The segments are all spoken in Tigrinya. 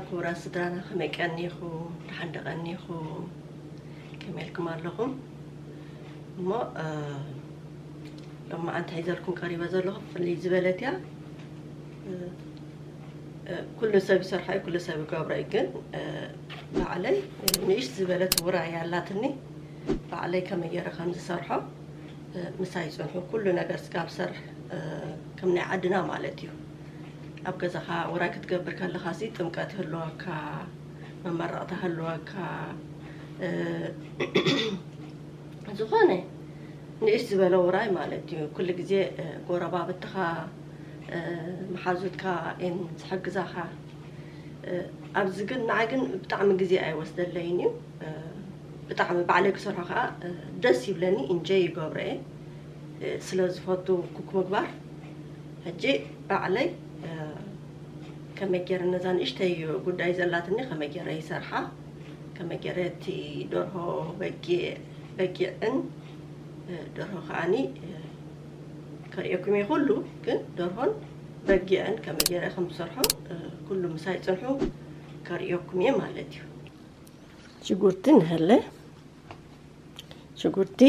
ክቡራት ስድራና፣ ከመይ ቀኒኹም? ደሓን ዶ ቀኒኹም? ከመይ ኢልኩም ኣለኹም? እሞ፣ እ፣ ሎማዓንቲ ሒዘልኩም ቀሪበ ዘለኹ ፍልይ ዝበለት እያ። እ፣ እ፣ ኩሉ ሰብ ይሰርሖ እዩ፣ ኩሉ ሰብ ይገብሮ እዩ። ግን፣ እ፣ ባዕለይ፣ እ፣ ንእሽት ዝበለት ውራይ ኣላትኒ። ባዕለይ ከመይ ገይረ ከም ዝሰርሖ፣ እ፣ ምሳይ ጽንሑ። ኩሉ ነገር ስጋብ ሰርሕ፣ እ፣ ከም ናይ ዓድና ማለት እዩ። ኣብ ገዛኻ ውራይ ክትገብር ከለኻሲ ጥምቀት ይህልወካ፣ መመረቕታ ህልወካ፣ እ፣ ዝኾነ ንእሽ ዝበለ ውራይ ማለት እዩ። ኩሉ ግዜ፣ እ፣ ጎረባብትኻ፣ እ፣ መሓዙትካ እየን ዝሕግዛኻ። እ፣ ኣብዚ ግን ንዓይ ግን ብጣዕሚ ግዜ ኣይወስደለይን እዩ። እ፣ ብጣዕሚ ባዕለይ ክሰርሖ ከዓ፣ እ፣ ደስ ይብለኒ፣ ኢንጆይ ይገብሮ እየ። እ፣ ስለ ዝፈቱ ኩክ ምግባር። ሕጂ ባዕለይ፣ እ፣ ከመይ ገይረ ነዛ ንእሽተይ ጉዳይ ዘላትኒ ከመይ ገይረ ይሰርሓ፣ ከመይ ገይረ እቲ ደርሆ በጊዕ፣ በጊዕን፣ እ፣ ደርሆ ከዓኒ፣ እ፣ ከርእየኩም እየ ኩሉ፣ ግን ደርሆን በጊዕን ከመይ ገይረ ከም ዝሰርሖ፣ እ፣ ኩሉ ምሳይ ጽንሑ ከርእየኩም እየ ማለት እዩ። ሽጉርቲ ንሀለ፣ ሽጉርቲ፣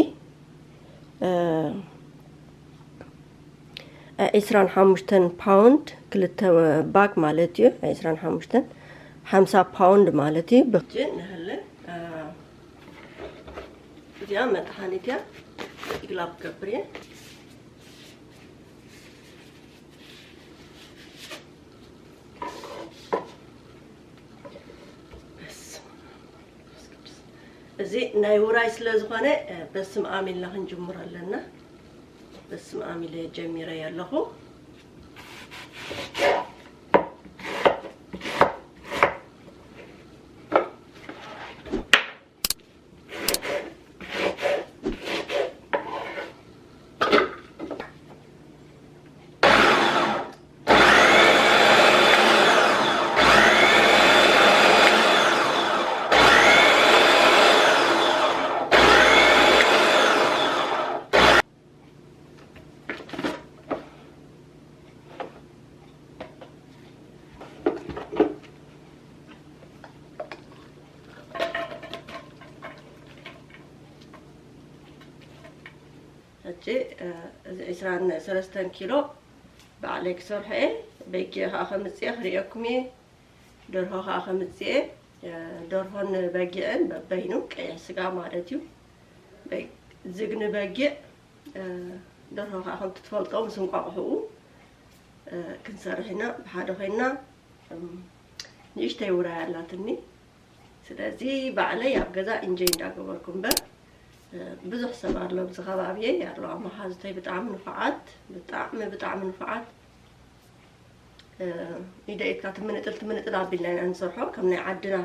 እ፣ ዒስራን ሓሙሽተን ፓውንድ፣ ክልተ ባግ ማለት እዩ። ዒስራን ሓሙሽተን፣ ሓምሳ ፓውንድ ማለት እዩ። ብ- ሕጂ ንሀለ፣ እ፣ እዚኣ መጥሓኒት እያ። ግላብ ክገብር እየ። በስመ ኣብ ወመንፈስ ቅዱስ። እዚ ናይ ውራይ ስለ ዝኾነ፣ እ፣ በስመ ኣብ ኢልና ክንጅምሮ ኣለና። በስመ ኣብ ኢለ ጀሚረ ኣለኹ። ሕጂ፣ እ፣ እዚ ዒስራን ሰለስተን ኪሎ ባዕለይ ክሰርሖ እየ። በጊዕ ከዓ ከምፅእ እየ፣ ክርእየኩም እየ። ደርሆ ከዓ ከምፅእ እየ። እ፣ ደርሆን በጊዕን በበይኑ፣ ቀይሕ ስጋ ማለት እዩ። በ-፣ ዝግኒ በጊዕ፣ እ፣ ደርሆ ከዓ ከምቲ ትፈልጦ ምስ እንቋቑሕኡ፣ እ፣ ክንሰርሕ ኢና ብሓደ ኮይንና። እም፣ ንእሽተይ ውራይ ኣላትኒ። ስለዚ ባዕለይ ኣብ ገዛ ኢንጆይ እንዳገበርኩ እምበር፣ እ፣ ብዙሕ ሰብ ኣሎ ኣብዚ ከባቢየይ ኣለዋ። መሓዙተይ ብጣዕሚ ንፉዓት፣ ብጣዕሚ፣ ብጣዕሚ ንፉዓት። እ፣ ኢደ ኢድካ ትምንጥል ትምንጥል ኣቢልና ኢና ንሰርሖ። ከም ናይ ዓድና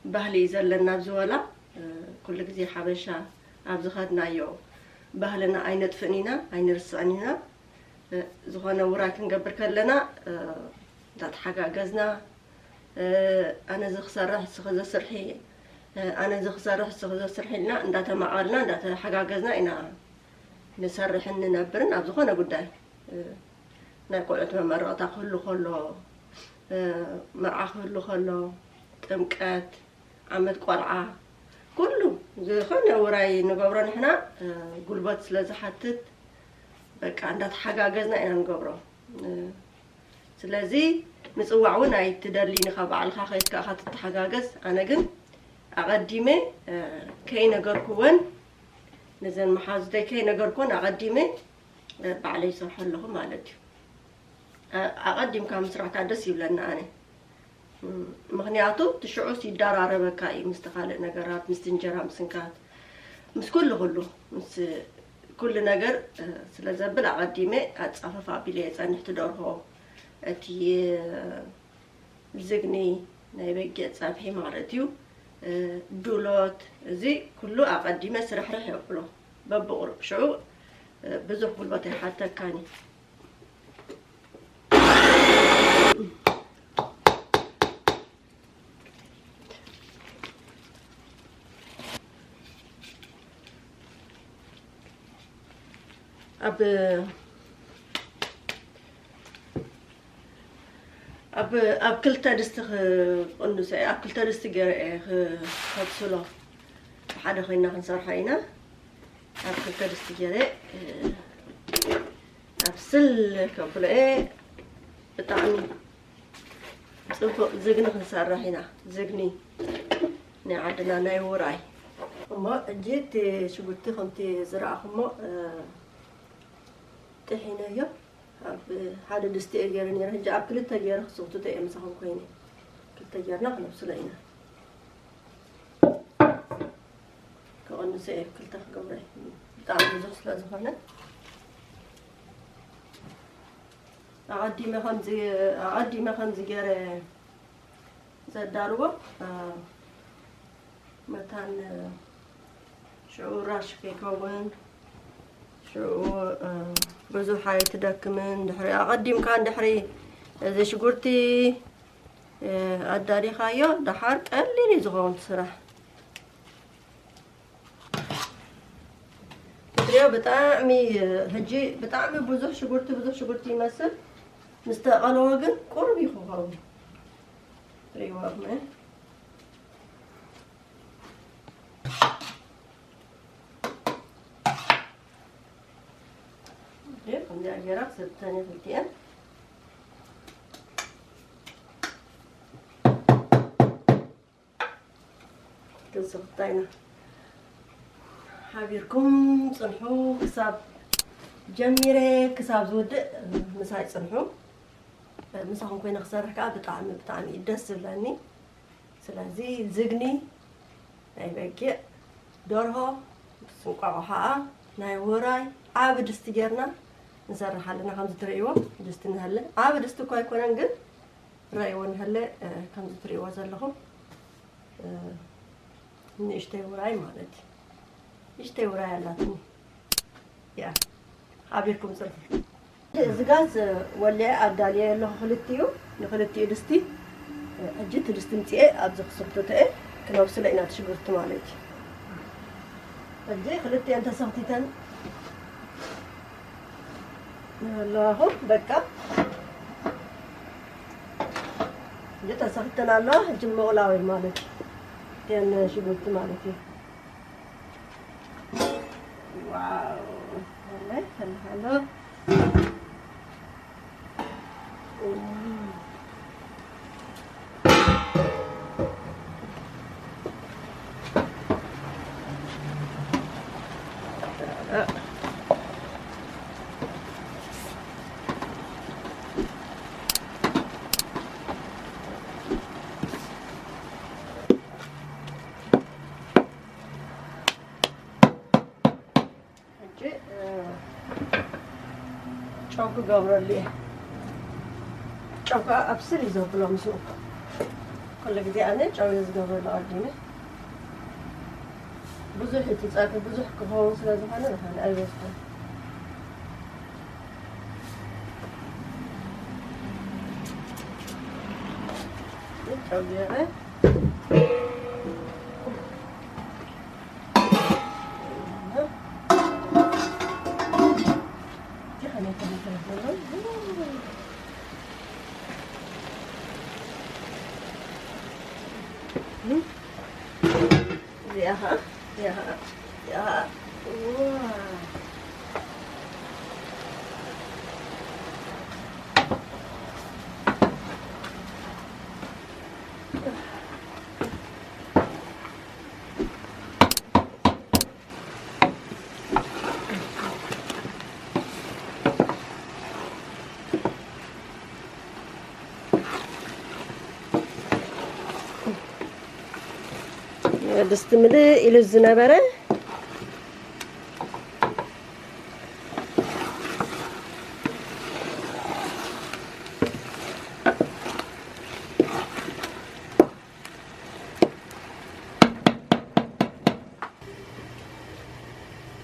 ባህሊ እዩ ዘለና ኣብዚ ወላ። እ፣ ኩሉ ግዜ ሓበሻ ኣብ ዝኸድናዮ ባህልና ኣይነጥፍእን ኢና፣ ኣይንርስዕን ኢና። እ፣ ዝኾነ ውራይ ክንገብር ከለና፣ እ፣ እንዳተሓጋገዝና፣ እ፣ ኣነ እዚ ክሰርሕ፣ እስኺ እዚ ስርሒ፣ እ፣ ኣነ እዚ ክሰርሕ፣ እስኺ እዚ ስርሒ ኢልና እንዳተማቐልና፣ እንዳተሓጋገዝና ኢና ንሰርሕን ንነብርን ኣብ ዝኾነ ጉዳይ። እ፣ ናይ ቆልዑት መመረቕታ ክህሉ ከሎ፣ እ፣ መርዓ ክህሉ ከሎ፣ ጥምቀት፣ ዓመት ቆልዓ፣ ኩሉ ዝኾነ ውራይ ንገብሮ ንሕና፣ እ፣ ጉልበት ስለ ዝሓትት፣ በቃ እንዳተሓጋገዝና ኢና ንገብሮ። እ፣ ስለዚ ምጽዋዕ እውን ኣይትደልን ኢኻ፣ ባዕልኻ ከይድካ ኢኻ ትተሓጋገዝ። ኣነ ግን ኣቐዲመ፣ እ፣ ከይነገርኩወን፣ ነዘን መሓዙተይ ከይነገርኩወን ኣቐዲመ፣ እ፣ ባዕለይ ይሰርሖ ኣለኹ ማለት እዩ። እ፣ ኣቐዲምካ ምስራሕ ከኣ ደስ ይብለኒ ኣነ። እም፣ ምኽንያቱ እቲ ሽዑስ ይደራረበካ እዩ ምስቲ ካልእ ነገራት፣ ምስቲ እንጀራ ምስንካት፣ ምስ ኩሉ ኩሉ፣ ምስ ኩሉ ነገር፣ እ፣ ስለ ዘብል ኣቐዲመ ኣጻፈፍ ኣቢለ እየ ጸንሕ። እቲ ደርሆ፣ እቲ፣ እ፣ ዝግኒ ናይ በጊዕ ጸብሒ ማለት እዩ፣ እ፣ ዱሎት፣ እዚ ኩሉ ኣቐዲመ ስርሕርሕ የብሎ በብቑሩብ። ሽዑ፣ እ፣ ብዙሕ ጉልበት ኣይሓተካን እዩ። ኣብ፣ ኣብ ኣብ ክልተ ድስቲ ክቕንሶ እየ። ኣብ ክልተ ድስቲ ገይረ እየ ክ- ከብስሎ። ብሓደ ኮይና ክንሰርሖ ኢና። ኣብ ክልተ ድስቲ ገይረ፣ እ፣ ኣብስል ከብሎ እየ። ብጣዕሚ ጽቡቕ ዝግኒ ክንሰርሕ ኢና። ዝግኒ ናይ ዓድና ናይ ውራይ። እሞ ሕጂ እቲ ሽጉርቲ ከምቲ ዝረኣኹሞ፣ እ፣ ጥሒነዮ። ኣብ ሓደ ድስቲ እየ ገይረ ነይረ። ሕጂ ኣብ ክልተ ገይረ ክስኽትቶ እየ ምሳኹም ኮይነ። ክልተ ጌርና ክነብስሎ ኢና። ክቕንሶ እየ፣ ክልተ ክገብሮ እየ። ብጣዕሚ ብዙሕ ስለ ዝኾነ። ኣቐዲመ ከምዚ፣ ኣቐዲመ ከምዚ ገይረ ዘዳልዎ፣ እ፣ መታን፣ እ፣ ሽዑ ራሽ ከይከውን፣ ሽዑ፣ እ፣ ብዙሕ ኣይትደክምን። ድሕሪ ኣቐዲምካ እንድሕሪ እዚ ሽጉርቲ፣ እ፣ ኣዳሊኻዮ፣ ደሓር ቀሊል እዩ ዝኸውን እቲ ስራሕ። ትሪኦ ብጣዕሚ፣ እ፣ ሕጂ ብጣዕሚ ብዙሕ ሽጉርቲ፣ ብዙሕ ሽጉርቲ ይመስል። ምስ ተቐለወ ግን ቁሩብ እዩ ክኸውን። ትሪእዎ ኢኹም፣ እ? ከምዚኣ ገይራ ክሰብተን እየ ክልቲኤን። ክንስኽታ ኢና። ሓቢርኩም ጽንሑ፣ ክሳብ ጀሚረ ክሳብ ዝውድእ ምሳይ ጽንሑ። ምሳኹም ኮይነ ክሰርሕ ከኣ ብጣዕሚ፣ ብጣዕሚ እዩ ደስ ዝብለኒ። ስለዚ ዝግኒ ናይ በጊዕ፣ ደርሆ፣ ምስ እንቋቑሖኣ፣ ናይ ውራይ ዓቢ ድስቲ ጌርና ንሰርሕ ኣለና። ከምዚ ትርእይዎ ድስቲ ንሀለ። ዓቢ ድስቲ እኳ ኣይኮነን ግን ረእይዎ ንሀለ፣ እ፣ ከምዚ ትርእይዎ ዘለኹም፣ እ፣ ንእሽተይ ውራይ ማለት እዩ። ንእሽተይ ውራይ ኣላትኒ። ያ፣ ሓቢርኩም ጽንሑ። እዚ ጋዝ ወሊዐ ኣዳልየ ኣለኹ ክልቲኡ፣ ንክልቲኡ ድስቲ። ሕጂ እቲ ድስቲ ምጽኤ ኣብዚ ክስክቶ ተኤ ክነብስሎ ኢና እቲ ሽጉርቲ ማለት እዩ። ሕጂ ክልቲኤን ተሰኽቲተን ኣለኹ፣ በቃ። ሕጂ ተሰኽቲተን ኣለዋ፣ ሕጂ ምቕላው እዩ ማለት እዩ። እተን ሽጉርቲ ማለት እዩ። ዋው፣ ወላሂ ይፈልሕ ኣሎ። እም። ሕጂ፣ እ፣ ጨው ክገብረሉ እየ። ጨው ከዓ ኣብስል እዩ ዘብሎ ምስኡ። ኩሉ ግዜ ኣነ ጨው እየ ዝገብረሉ ኣቐዲመ። ብዙሕ እቲ ፀብሒ ብዙሕ ክኸውን ስለ ዝኾነ፣ ዝኾነ ኣይበዝሖን። ጨው ገይረ እዚኣ ኸዓ፣ እዚኣ ኸዓ፣ እዚኣ ኸዓ፣ ዋው። ድስቲ ምልእ ኢሉ ዝነበረ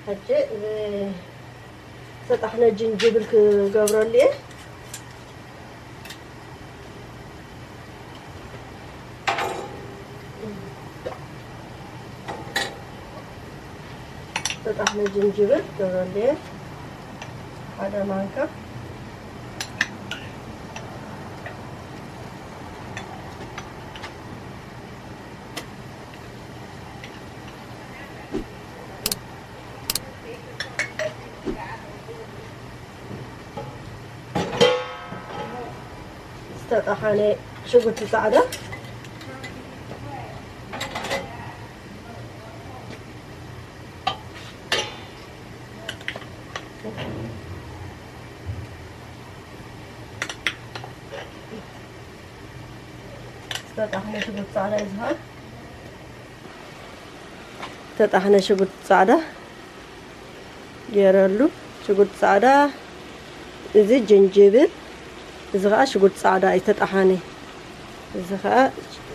ሕጂ ዝተጣሕነ ጅንጅብል ክገብረሉ እየ። ዝተጣሕነ ጅንጅብል ክገብረሉ እየ። ሓደ ማንካ። ዝተጠሓነ ሽጉርቲ ጻዕዳ፣ ዝተጠሓነ ሽጉርቲ ጻዕዳ እዩ ዝሃ። ዝተጠሓነ ሽጉርቲ ጻዕዳ ገይረሉ። ሽጉርቲ ጻዕዳ፣ እዚ ጅንጅብል፣ እዚ ኸዓ ሽጉርቲ ጻዕዳ እዩ ተጠሓኒ። እዚ ኸዓ፣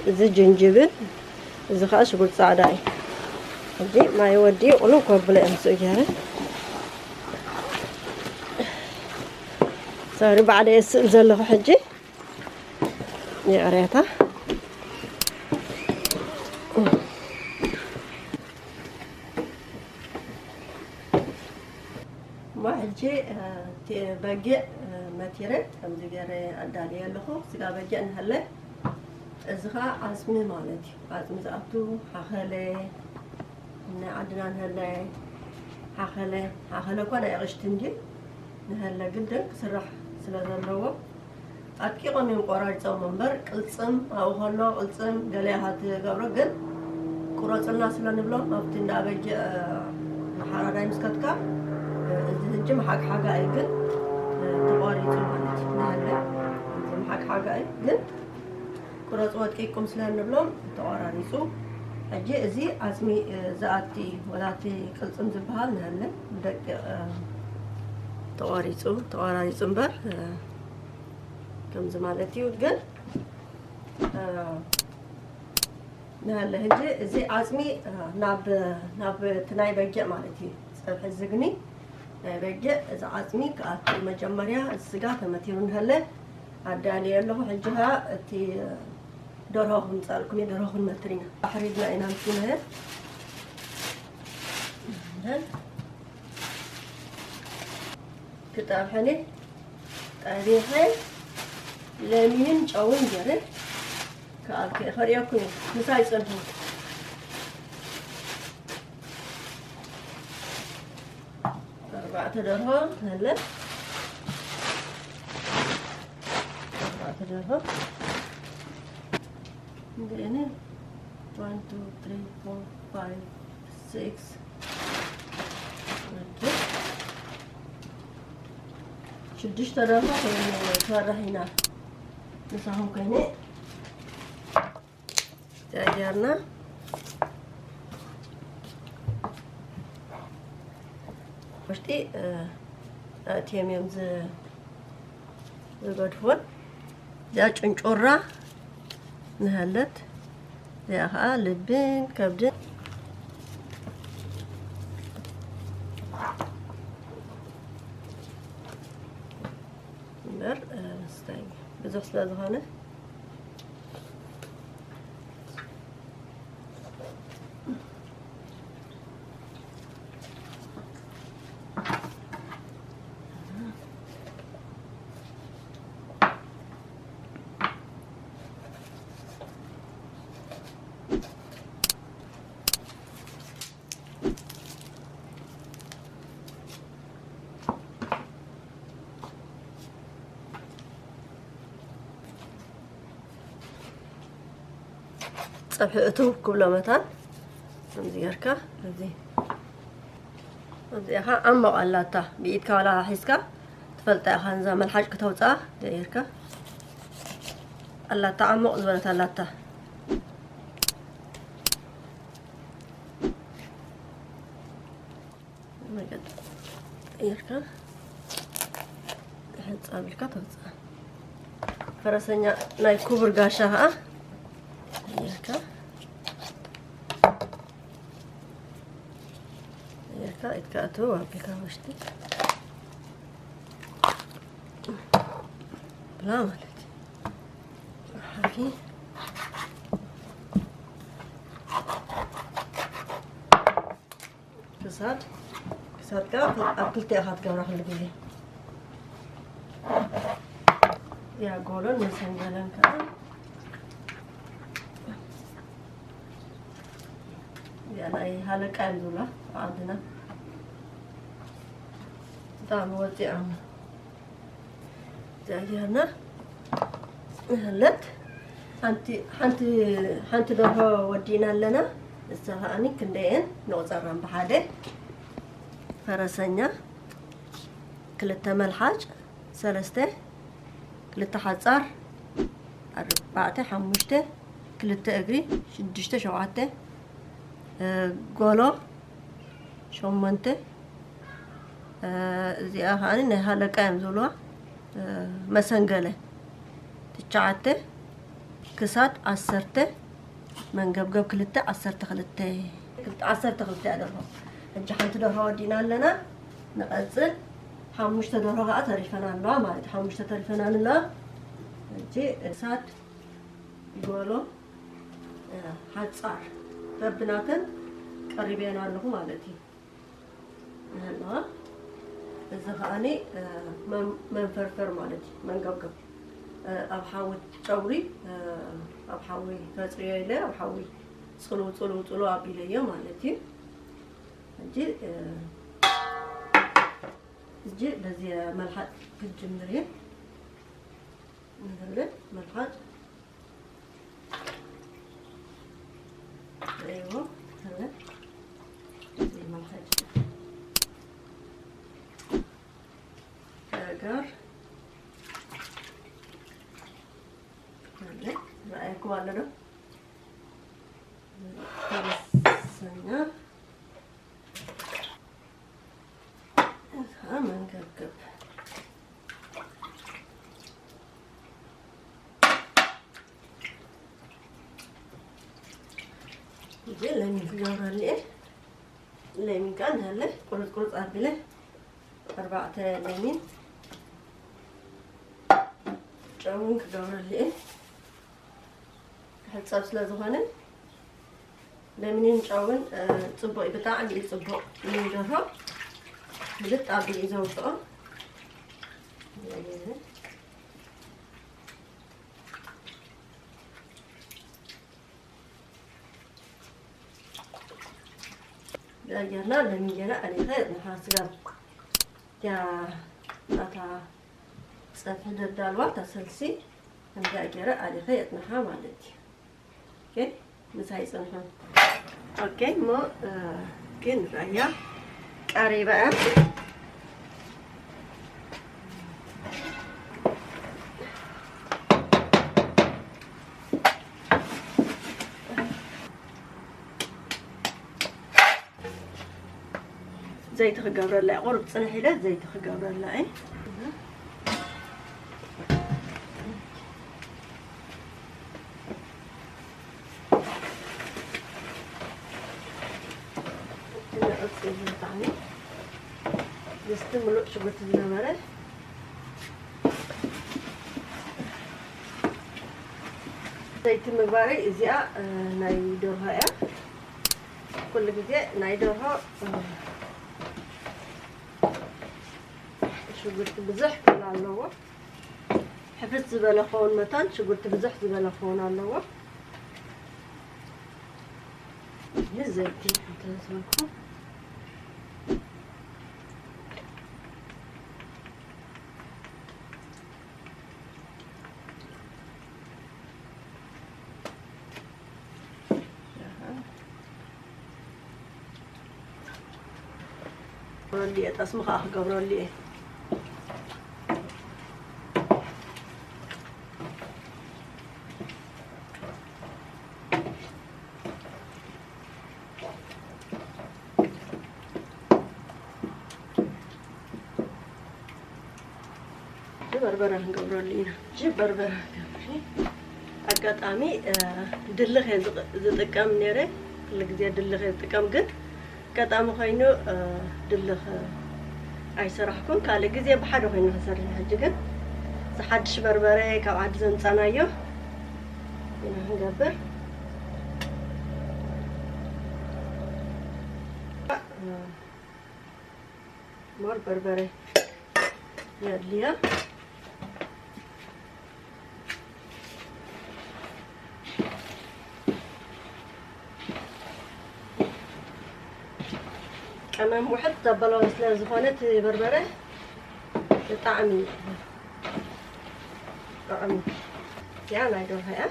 እዚ ጅንጅብል፣ እዚ ኸዓ ሽጉርቲ ጻዕዳ እዩ። ሕጂ ማይ ወዲ ቁሉ ከብሎ እምስኡ ገይረ። ሶሪ፣ ባዕለ የስእል ዘለኹ ሕጂ። ይቕሬታ። እሞ ሕጂ፣ እ፣ እቲ በጊዕ፣ እ፣ መቲረ ከምዚ ገይረ ኣዳልየ ኣለኹ። ስጋ በጊዕ ንሃለ፣ እዚ ኸዓ ዓጽሚ ማለት እዩ። ዓጽሚ ዝኣቱ ሓኸለ፣ ናይ ዓድና ንሃለ ሓኸለ፣ ሓኸለ እኳ ናይ ኣቕሽቲ እንድዩ፣ ንሃለ ግድን ክስራሕ ስለ ዘለዎ፣ ኣጥቂቖም እዮም ቆራሪጾም እምበር፣ ቅልጽም ኣብኡ ከሎ ቅልጽም ገለ ኢኻ ትገብሮ፣ ግን ቁረጹልና ስለ ንብሎም ኣብቲ እንዳ በጊዕ፣ እ፣ ሓራዳይ ምስ ከድካ፣ እ፣ እዚ ሕጂ መሓግሓጋ እዩ፣ ግን፣ እ፣ ተቋሪጹ ማለት እዩ። ንሃለ እዚ መሓግሓጋ እዩ፣ ግን ቁረጽዎ ኣጥቂቕኩም ስለ ንብሎም ተቋራሪጹ። ሕጂ እዚ ዓጽሚ፣ እ፣ ዝኣቲ ወላ እቲ ቅልጽም ዝበሃል ንሃለ ብደቂቕ፣ እ፣ ተቋሪጹ፣ ተቋራሪጹ እምበር፣ እ፣ ከምዚ ማለት እዩ። ግን፣ እ፣ ንሃለ ሕጂ እዚ ዓጽሚ፣ እ፣ ናብ፣ ናብ እቲ ናይ በጊዕ ማለት እዩ። ጸብሒ ዝግኒ ናይ በጊዕ እዚ ዓጽሚ ክኣቱ መጀመርያ እዚ ስጋ ተመቲሩ ንሃለ ኣዳልየ ኣለኹ። ሕጂ ኸዓ እቲ ደርሆ ክንጸልኩም እዩ። ደርሆ ክንመትር ኢና። ኣሕሪድና ኢና ንኩነ ክጠብሐኒ ጠቢሐ ለሚንን ጨውን ገይረ ክኣልከ ከርእየኩም እየ። ምሳይ ጽንሑ። ኣርባዕተ ደርሆ ሃለ። ኣርባዕተ ደርሆ። እንደኔ one, two, three, four, five, six። ኦኬ። ሽዱሽተ ደርሆ ኮይኑ ንሰርሕ ኢና። ምሳኹም ኮይነ። እዚኣ ጌርና ውሽጢ፣ እ፣ ኣእትዮም እዮም ዝ-፣ ዝገድፉን። እዚኣ ጭንጮራ ንሃለት። እዚኣ ኸዓ ልብን ከብድን እምበር፣ እ፣ ምስታይ ብዙሕ ስለ ዝኾነ ጸብሒ እትው ክብሎ መታን ከምዚ ጌርካ፣ እዚ፣ እዚኣ ኸዓ ዓሞቕ ኣላታ፣ ብኢድካ ዋላ ሒዝካ ትፈልጣ ኢኻ፣ ነዛ መልሓጭ ክተውጽኣ ጌርካ። ኣላታ፣ ዓሞቕ ዝበለት ኣላታ። መገድ ቀይርካ፣ ሕጻ ኣቢልካ ተውጽኣ። ፈረሰኛ ናይ ክቡር ጋሻ ኸዓ ቀይርካ፣ ቀይርካ ኢድካ ኣትው ኣቢልካ ውሽጢ ብላ ማለት እዩ። ሓፊ ክሳድ፣ ክሳድካ ኣብ ክልተ ኢኻ ትገብራ ኩሉ ግዜ። ያ ጎሎን መሰንገለን ከዓ ያ ናይ ሃለቃ እዮም ዝብላ ዓድና። ብጣዕሚ ወፂዖም። እዚኣ ጌርና ንህለት ሓንቲ ሓንቲ ሓንቲ ደርሆ ወዲና ኣለና። እሳ ከዓኒ ክንደየን ንቑፀራን ብሓደ ፈረሰኛ፣ ክልተ መልሓጭ፣ ሰለስተ፣ ክልተ ሓፃር፣ ኣርባዕተ፣ ሓሙሽተ፣ ክልተ እግሪ፣ ሽዱሽተ፣ ሸውዓተ፣ እ፣ ጎሎ፣ ሸሞንተ፣ እ፣ እዚኣ ከዓኒ ናይ ሃለቃ እዮም ዝብልዋ፣ እ፣ መሰንገለ፣ ትሽዓተ፣ ክሳድ ዓሰርተ፣ መንገብገብ ክልተ፣ ዓሰርተ ክልተ፣ ክልተ፣ ዓሰርተ ክልተ እያ ደርሆ። ሕጂ ሓንቲ ደርሆ ወዲእና ኣለና። ንቐጽል ሓሙሽተ ደርሆ ከኣ ተሪፈና ኣለዋ ማለት እዩ። ሓሙሽተ ተሪፈና ኣለዋ። ሕጂ ክሳድ፣ ጎሎ፣ እ፣ ሓጻር በብናተን ቀሪበን ኣለኹ ማለት እዩ። ኣለዋ። እዚ ከዓኒ፣ እ፣ መን-፣ መንፈርፈር ማለት እዩ፣ መንገብገብ። እ፣ ኣብ ሓዊ ጨጉሪ፣ እ፣ ኣብ ሓዊ ከጽርዮ ኢለ፣ ኣብ ሓዊ ጽልው፣ ጽልው፣ ጽልው ኣቢለዮ ማለት እዩ። ሕጂ፣ እ፣ ሕጂ በዚ መልሓጥ ክጅምር እየ። ንህለ መልሓጥ እይዎ፣ ከለ እዚ መልሓጭ ጋር ከለ ረኣይኩ ኣሎ ዶ? ፈረሰኛ እዛ መንገብገብ። እዚ ለሚን ክገብረሉ እየ። ለሚን ከኣ ንሃለ ቁርጽ ቁርጽ ኣቢለ ኣርባዕተ ለሚን ጨውን ክገብረሉ እየ። ክሕጸብ ስለ ዝኾነ ለሚንን ጨውን፣ እ፣ ጽቡቕ እዩ፣ ብጣዕሚ እዩ ጽቡቕ ንደርሆ። ፍልጥ ኣቢሉ እዩ ዘውጽኦ። ጌርና ለሚን ጌርና ኣሊኸ ንሓስጋብ እቲኣ ናታ ጸብሒ ደዳልዋ እታ ሰልሲ ከምዚኣ ገይረ ኣሊኸ የጽንሓ ማለት እዩ። ኦኬ፣ ምሳይ ጽንሑ። ኦኬ፣ እሞ፣ እ፣ ግን ራያ ቀሪባ እያ። ዘይቲ ክገብረላ እየ። ቁሩብ ጽንሕ ኢለ ዘይቲ ክገብረላ እየ። ንዕጽ እዩ ብጣዕሚ። ድስቲ ምሉእ ሽጉርቲ ዝነበረ። ዘይቲ ምግባረይ እዚኣ፣ እ፣ ናይ ደርሆ እያ። ኩሉ ግዜ ናይ ደርሆ፣ እ፣ ሽጉርቲ ብዙሕ ክብል ኣለዎ። ሕፍስ ዝበለ ክኸውን መታን ሽጉርቲ ብዙሕ ዝበለ ክኸውን ኣለዎ። ንዘይቲ እንተዝበልኩ ክገብረሉ እየ፣ ጠስሚ ከዓ ክገብረሉ እየ። እዚ በርበረ ክንገብረሉ ኢና። እዚ በርበረ ክንገብር። ኣጋጣሚ፣ እ፣ ድልኽ እየ ዝቅ-፣ ዝጥቀም ነይረ። ኩሉ ግዜ ድልኽ እየ ዝጥቀም፣ ግን ኣጋጣሚ ኮይኑ፣ እ፣ ድልኽ ኣይሰራሕኩን። ካልእ ግዜ ብሓደ ኮይኑ ክሰርሕ። ሕጂ ግን እዚ ሓድሽ በርበረ ካብ ዓዲ ዘምጻናዮ ኢና ክንገብር። እ፣ ሞር በርበረ የድልያ። ቀመም ውሕድ ዘበሎ ስለ ዝኾነ እቲ በርበረ ብጣዕሚ ጥዑም እዩ። ያ ናይ ደርሆ እያ።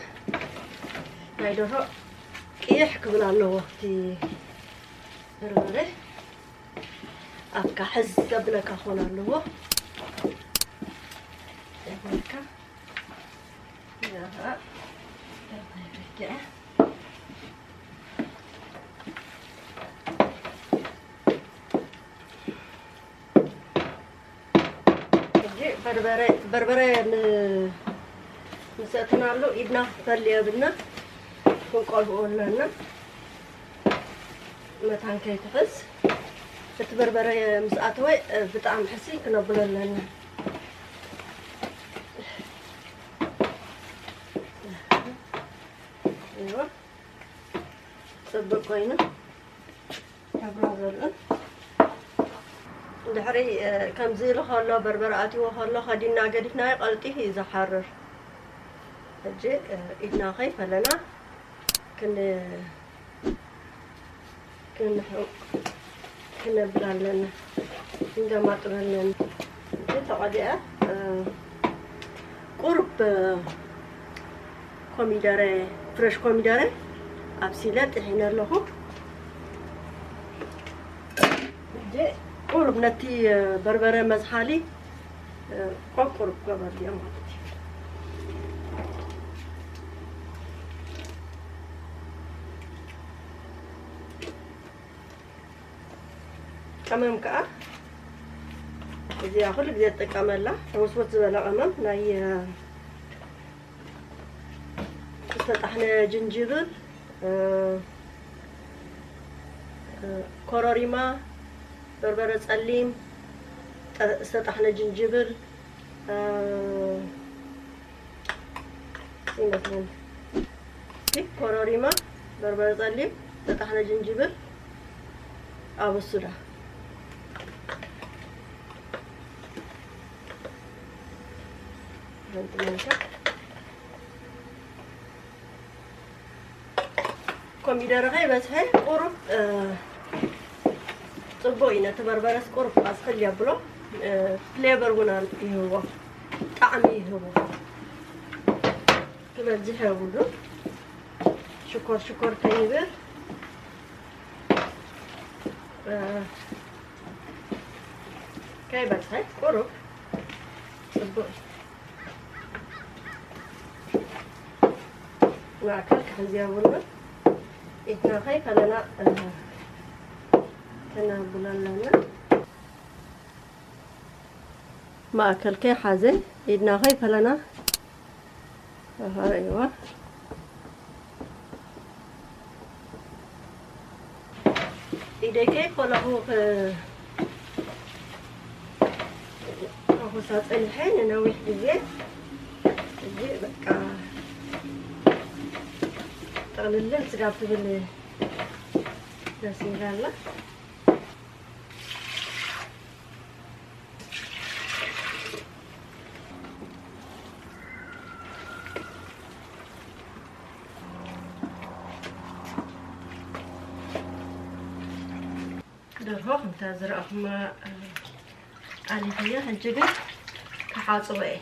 ናይ ደርሆ ቅይሕ ክብል ኣለዎ እቲ በርበረ። ኣፍካ ሕዝ ዘብለካ ክኾን ኣለዎ። ይኹንካ። ያ፣ ያ፣ ያ። ሕጂ በርበረ፣ በርበረ ን-፣ ምስ ኣእተናሉ ኢድና ክፈሊ የብልና፣ ክንቆልፎ ኣለና። መታን ከይትሕዝ። እቲ በርበረ ምስ ኣተወ፣ እ፣ ብጣዕሚ ሕስይ ክነብሎ ኣለና። እዎ፣ ጽቡቅ ኮይኑ። ሕብሩ ዘልእን። ድሕሪ፣ እ፣ ከምዚ ኢሉ ከሎ፣ በርበረ ኣትይዎ ከሎ፣ ከዲና ገዲፍናዮ ቀልጢፉ እዩ ዝሓርር። ሕጂ፣ እ፣ ኢድና ከይፈለና ክን-፣ ክንሕ-፣ ክነብል ኣለና። ክንገማጥር ኣለና። ሕጂ ተቐዲዐ፣ እ፣ ቁሩብ፣ እ፣ ኮሚደረ፣ ፍረሽ ኮሚደረ ኣብሲለ ጥሒነ ኣለኹ። ሕጂ ቁሩብ ነቲ በርበረ መዝሓሊ ቆቁሩብ ገበርዮ ማለት እዩ። ቀመም ከኣ እዚኣ ኩሉ ግዜ ትጥቀመላ ሕውስውስ ዝበለ ቀመም ናይ ዝተጣሕነ ጅንጅብል፣ እ፣ እ፣ ኮረሪማ፣ በርበረ ጸሊም፣ ጠ-፣ ዝተጣሕነ ጅንጅብል፣ እ፣ ይመስለኒ። እቲ ኮረሪማ፣ በርበረ ጸሊም፣ ዝተጣሕነ ጅንጅብል፣ ኣበሱዳ። ሓንቲ ማንካ። ኮሚደረ ከይበዝሐ ቁሩብ፣ እ፣ ጽቡቅ እዩ። ነቲ በርበረስ ቁሩብ ኣዝሕል የብሎ፣ እ፣ ፍሌቨር እውን ኣል-፣ ይህቦ፣ ጣዕሚ ይህቦ። ክበዝሕ የብሉ። ሽኮር ሽኮር ከይብል፣ እ፣ ከይበዝሐ ቁሩብ ጽቡቅ እዩ። ማእከል ክሕዝ የብሉን። ኢድና ከይፈለና፣ እ፣ ክነብሎ ኣለና። ማእከል ከይሓዘ ኢድና ከይፈለና። ኣሃ፣ እዋ። ኢደይ ከይፈለኹ ክ-፣ ኣኹሳ ጸኒሐ ንነዊሕ ግዜ። ሕጂ በቃ ጥቕልልን ስጋብ ትብል ደስ ይብላ ኣላ። ደርሆ ከምታ ዝረኣኹማ ኣሊኽያ። ሕጂ ግን ክሓጽቦ እየ።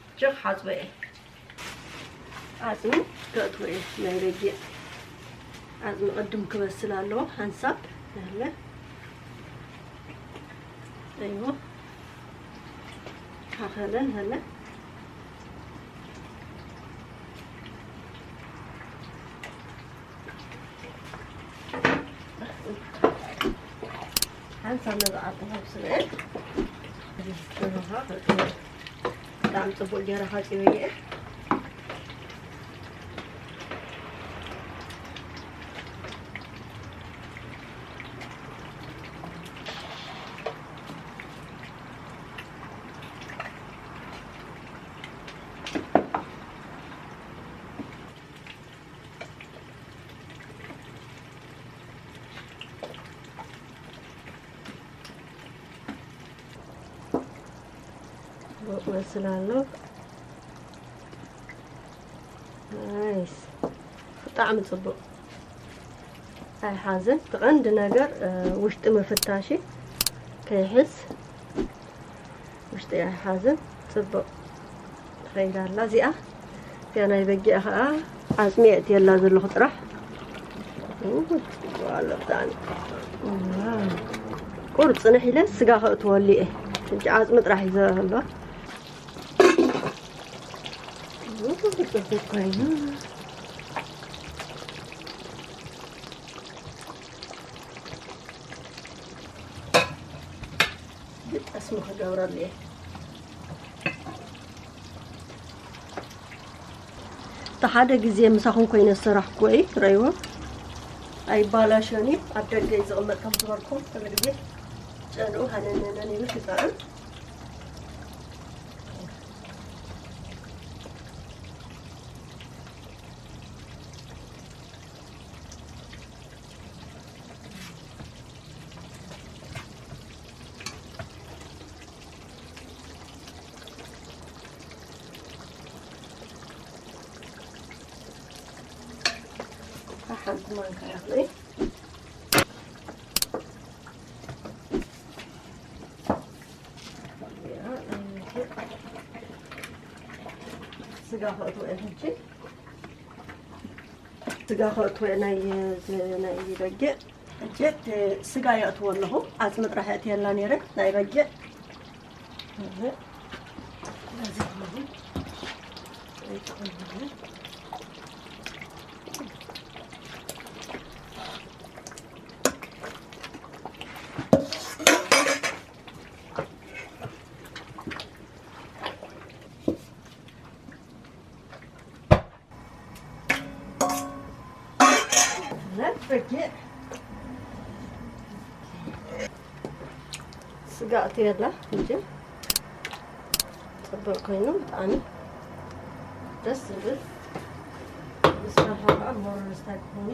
ሕጂ ክሓጽቦ እየ። ዓጽሚ ከእትዎ እየ። ናይ በጊዕ ዓጽሚ ቅድም ክበስል ኣለዎ። ሓንሳብ ያለ። ኣይዎ። ካኸለ ያለ። ሓንሳብ ነዛ ዓዲ ከብስለ እየ። ብጣዕሚ ጽቡቅ ገይረ ሓጺበ እየ። ጽቡቕ መስል ኣሎ። ናይስ። ብጣዕሚ ጽቡቕ። ኣይሓዝን። እቲ ቀንዲ ነገር፣ እ፣ ውሽጢ ምፍታሽ ከይሕዝ። ውሽጢ ኣይሓዝን። ጽቡቕ ትኸይድ ኣላ እዚኣ። እዚኣ ናይ በጊዕ ኸዓ ዓፅሚ የእትየላ ዘለኹ ጥራሕ። ኡ፣ ጽቡቕ ኣሎ ብጣዕሚ። ዋው። ቁር ጽንሕ ኢለ ስጋ ከእትወሉ እየ። ሕጂ ዓፅሚ ጥራሕ እዩ ዘሎ። ኡ፣ ጽቡቕ ኮይኑ። ጠስሚ ክገብረሉ እየ። እቲ ሓደ ግዜ ምሳኹም ኮይነ ዝሰራሕኩዎ እዩ፣ ረእይዎ። ኣይባላሸን እዩ፣ ኣብ ደገ እዩ ዝቕመጥ ከም ዝበልኩም፣ ኩሉ ግዜ ጨንኡ ሃነነነን ይብል ይጣዕም። ሓንቲ ማንካ ያህል ስጋ ከእትዎ እየ ሕጂ። ስጋ ከእትዎ እየ ናይ፣ ናይ በጊዕ። ሕጂ እቲ ስጋ የእትዎ ኣለኹ። ዓፅሚ ጥራሕ የእትየላ ነይረ ናይ በጊዕ። እዚ፣ እዚ ስጋ እትየላ እንጂ ጽቡቅ ኮይኑ ብጣዕሚ ደስ ዝብል። ምስ ፋፋ ከዓ ሞር ስታይ ክኾኑ።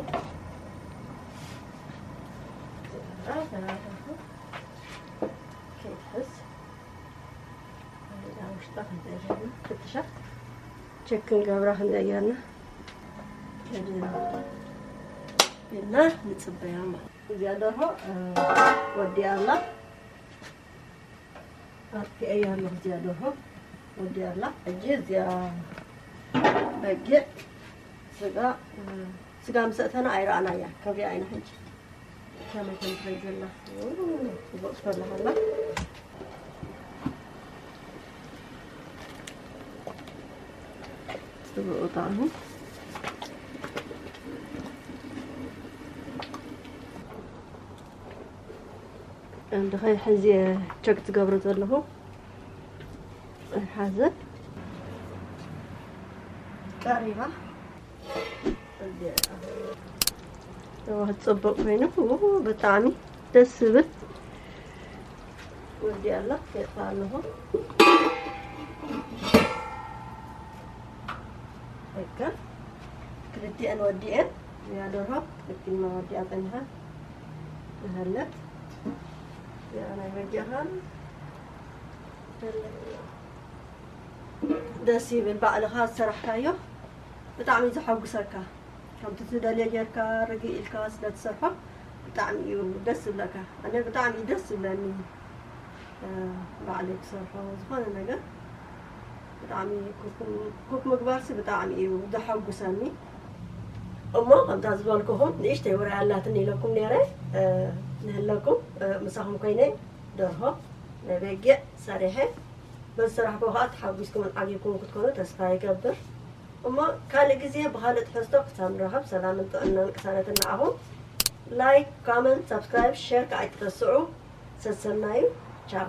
ከይትሕዝ። ኣብ ውሽጣ ክንደይ ጌርና ፍትሻ ቸክ ክንገብራ ክንደይ ጌርና ኢልና ንጽበያ ማለት። እዚኣ ደርሆ፣ እ፣ ወዲኣ ኣላ። ኣጥፊአያ ኣለኹ። እዚኣ ደርሆ ወዲኣ ኣላ። ሕጂ እዚኣ በጊዕ ስጋ፣ እ፣ ስጋ ምስ ኣእተና ኣይረኣናያ። ከብሪኣ ኢና ሕጂ። ከመይ ከም ትበል ዘላ። ኡ፣ ጽቡቕ ትፈልሕ ኣላ። ጽቡቕ ጣዕሙ። እንድኸይ ሕዚ ቸክ ትገብሮ ዘለኹ። ኣይሓዘ። ቀሪባ። እዋ፣ ጽቡቅ ኮይኑ፣ ው፣ ብጣዕሚ ደስ ዝብል። ወዲኣ ኣላ፣ የጥፋ ኣለኹ። በቃ፣ ክልቲአን ወዲአን፣ እዚኣ ደርሆ፣ ክልቲና ወዲኣ ጸኒሓ፣ እህለት፣ እዚኣ ናይ በጊዕኻን፣ ደስ ይብል፣ ባዕልኻ ዝሰራሕካዮ ብጣዕሚ እዩ ዘሐጉሰካ። ከምቲ ትደልዮ ጌርካ ርግእ ኢልካ ስለ ትሰርሖ ብጣዕሚ እዩ ደስ ዝብለካ። ኣነ ብጣዕሚ እዩ ደስ ዝብለኒ፣ እ፣ ባዕለይ ክሰርሖ ዝኾነ ነገር። ብጣዕሚ ኩክ፣ ኩክ ምግባርሲ ብጣዕሚ እዩ ዘሐጉሰኒ። እሞ ከምታ ዝበልኩኹም ንእሽተይ ውራይ ኣላትኒ ኢለኩም ነይረ፣ እ፣ ንህለኩም፣ እ፣ ምሳኹም ኮይነ ደርሆ ናይ በጊዕ ሰሪሐ በዚ ስራሕኩም ከዓ ተሓጒስኩምን ዓጊብኩምን ክትኮኑ ተስፋ ይገብር። እሞ ካልእ ግዜ ብኻልእ ትሕዝቶ ክሳብ ንራኸብ ሰላምን ጥዕናን ቅሳነትን ንዓኹም። ላይክ፣ ኮመንት፣ ሳብስክራይብ፣ ሼር ከዓ ኣይትረስዑ። ሰሰናዩ። ቻው።